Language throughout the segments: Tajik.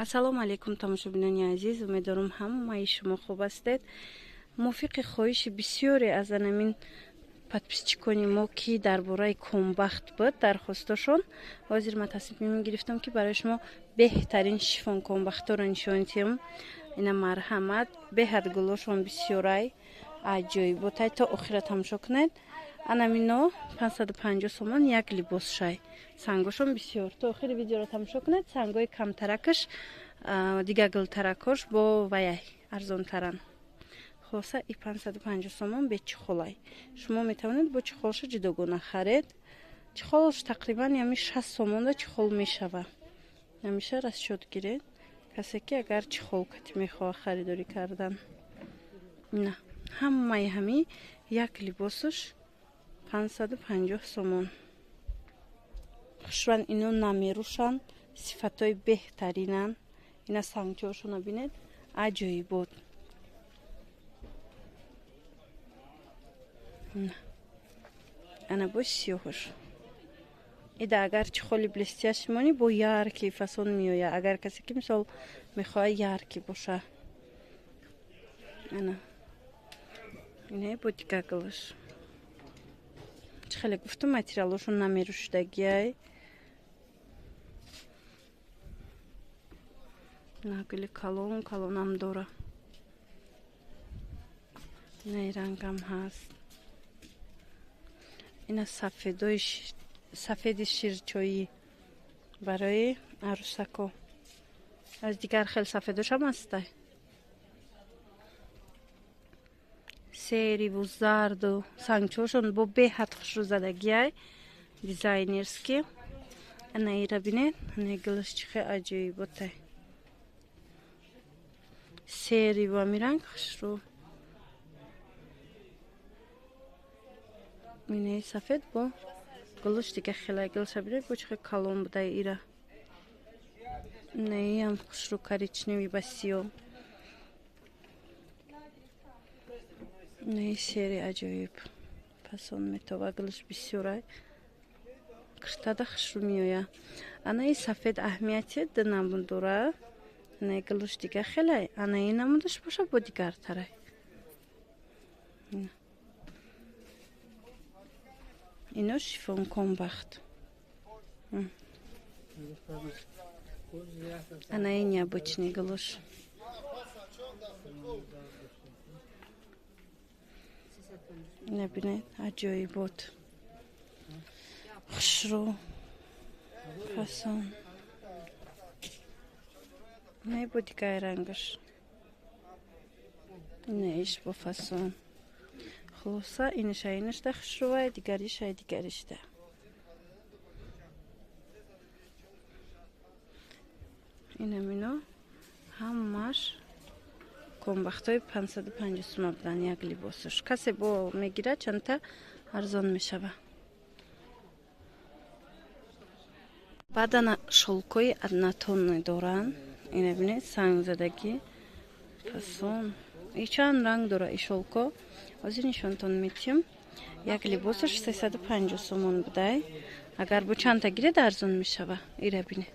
Ассалому алайкум, тамошобинони азиз. Умедворам, ҳамаи шумо хуб ҳастед. Мувофиқи хоҳиши бисёре аз анамин подписчикони мо, ки дар бораи комбахт буд дархостошон, ҳозир ман тасмим гирифтам, ки барои шумо беҳтарин шифон комбахтҳоро нишон диҳам. Ина, марҳамат, беҳад гулошон бисёрай, аҷоиботай. То охира тамошо кунед. Анамино 550 сомон як либос шай, сангошон бисёр. То охири видеоро тамошо кунед. Сангои камтаракаш, дигар гултаракош бо ваяй арзонтаранд. Хулоса, и 550 сомон бе чехолай. Шумо метавонед бо чехолша ҷудогона харед. Чехолш тақрибан ями 60 сомонда чехол мешава. Ҳамеша расчёт гиред, касе ки агар чехол кати мехоҳа харидорӣ кардан. На, ҳамаи ҳами як либосаш 550 сомон. Хушран, ино намерӯшанд, сифатҳои беҳтаринанд. Ина сангчоошона бинед, аҷоибот. Ана бо сиёҳаш. Ида агар чехоли блестящий монӣ, бо яркий фасон меояд. Агар касе ки, мисол, мехоҳад яркий боша. Ана инаи бо дигар гулаш. Чӣ хеле гуфтам, материалошон намерӯшидагиай. На, гули калон калонам дора. Инаи рангам ҳаст. Ина сафедои сафеди ширчоӣ барои арӯсако. Аз дигар хел сафедошам ҳастай, сериву зарду. Сангчошон бо беҳад хушрӯ задагиай, дизайнерский. Ана ира бинед, ана гулаш чӣ хел аҷоиботай, сериву ами ранг хушрӯ. Инаи сафед бо гулаш дига хелай. Гулаша бинед, бо чӣ хел калон будай ира. Инаиам хушрӯ, коричневый ба сиёҳ. Инаи серый аҷоиб фасон метова, гулаш бисёрай, киртада хушрӯ меояд. Анаи сафед аҳамияти ду намуд дора. Анаи гулаш дига хелай, анаи намудаш боша бо дигартарай. Ино шифон комбахт. Анаи необычный гулуш. Ина бинед, аҷоибот, хушрӯ фасон. Инаи бо дигаи рангаш, инаиш бо фасон. Хулоса, инаша инашда хушрӯвай, дигаришай дигаришда. Инамино ҳамаш комбахтҳои 550 сума будан як либосаш. Касе бо мегирад, чандта арзон мешава. Баъдана шёлкои однотонный доранд. Ина бинед, сангзадагӣ, фасон. И чанд ранг дора и шёлко, ҳозир нишонтон метиҳам. Як либосаш 350 сомон будай. Агар бо чандта гиред, арзон мешава. Ира бинед,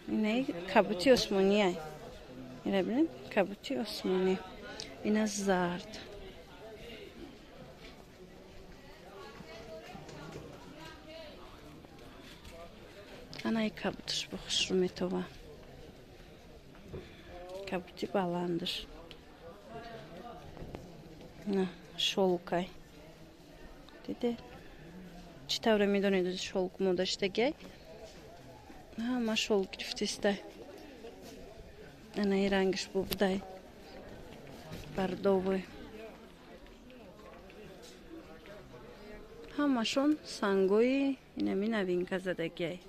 инаи кабути осмониай. Ира бинед, кабути осмонӣ. Ина зард. Анаи кабуташ бо хушрӯ метова, кабути баландаш. На, шёлкай, диде, чӣ тавре медонед, шёлк мода шудагиай, ҳама шёлк гирифтистай. Анаи рангаш бо будай бордовый. Ҳамашон сангои инами новинка задагиай,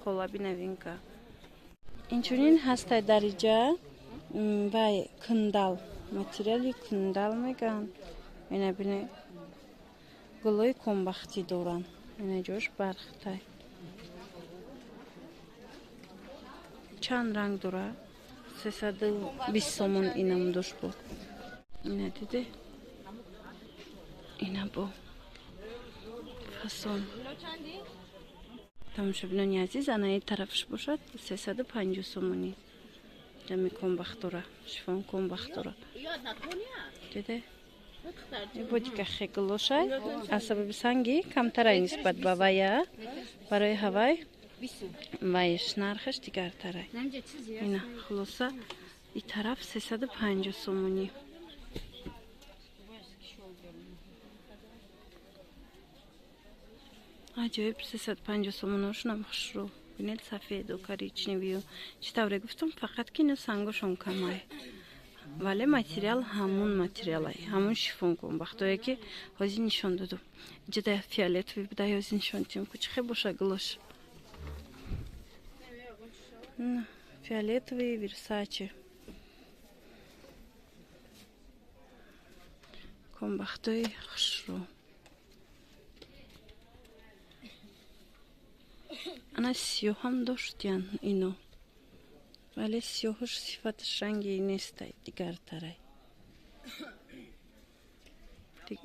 қолаби новинка. Инчунин ҳастай дариҷа вай кундал, материали кундал мегӯянд. Ина бине, гулои комбахтӣ доранд. Ина ҷош бархтай. Чанд ранг дора, 320 сомон инам дошт буд. Ина диде, ина бо фасон. Тамошобинони азиз, анаи тарафш бошад 350 сомонӣ. Ҷами комбахтора, шифон комбахтора. Диде? Бодика хеглошай, аз сабаби санги камтарай нисбат ба вая, барои ҳавай вайш нархаш дигартарай. Ина хулоса и тараф 350 сомонӣ. Аҷоиб 350 сомоношунам хушрӯ. Бинед сафеду коричневию чӣ тавре гуфтам, фақат ки ино сангошон камай. Вале материал ҳамун материалай, ҳамун шифон комбахтое ки ҳозир нишон додум. Иҷода фиолетовый буда, ҳозир нишон дидем ку чӣ хел боша гулош. Фиолетовый Версаче. Комбахтои хушрӯ. Ана сиёҳам доштян ино. Вале сиёҳаш сифаташ ранги нестай, дигартарай.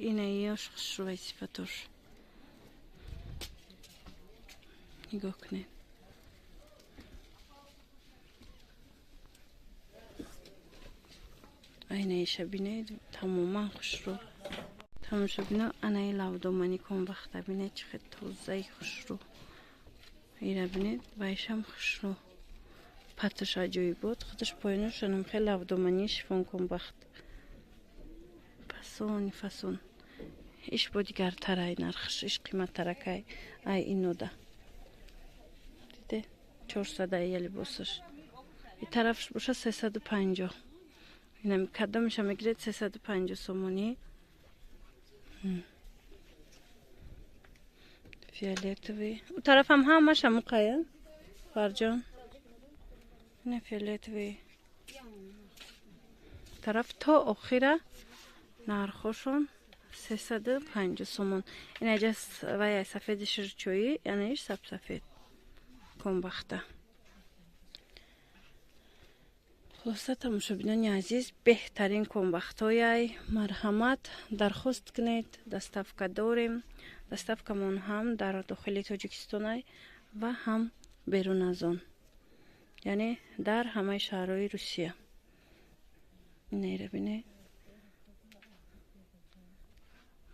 Ина ёш хушрӯвай сифатош. Нигоҳ кунед. Айнаиша бинед, тамоман хушрӯ. Тамошобино, анаи лавдомани комбахта бинед, чӣ хел тозаи хушрӯ. Ира бинед, вайшам хушрӯ. Паташ аҷоибот, худаш поёнашонам хеле лавдомани шифон комбахт. Фасони фасон. Иш бо дигартарай нархш, иш қиматтаракай ай инода. Диде? 400 ая либосаш. И тарафш боша 350. Инам кадомиша мегиред 350 сомонӣ. Фиолетовый. У тарафам ҳамаш ҳамуқая? Фарҷон. Ина фиолетовый. Тараф то охира нархошон 350 сомон. Ина ҷа вая сафеди ширчоӣ, яъне иш сабсафед. Комбахта. Хулоса тамошобинони азиз, беҳтарин комбахтҳояй. Марҳамат, дархост кунед, доставка дорем. Доставкамон ҳам дар дохили Тоҷикистонай ва ҳам берун аз он. Яъне дар ҳамаи шаҳрҳои Русия. Инаира бинед.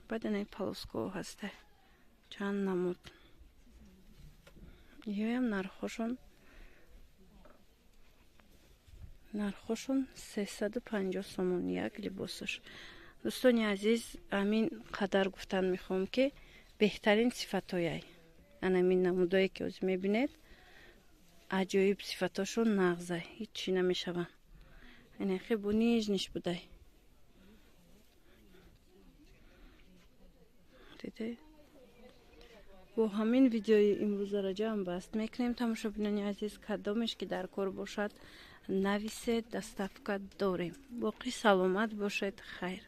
Баъд инаи полоскаҳо ҳаста. Чанд намуд. Иёям нархошон 350 сомон як либосаш. Дӯстони азиз, ҳамин қадар гуфтан мехоҳам ки беҳтарин сифатҳояй. Анамин намудое ки ҳозир мебинед, аҷоиб сифатҳошон нағзай, ҳеҷ чӣ намешаванд. Ина хе бо нижниш будай. Диде? Бо ҳамин видеои имрӯзаро ҷамъ баст мекунем. Тамошобинони азиз, кадомеш ки дар кор бошад, нависед, доставка дорем. Боқӣ саломат бошед, хайр.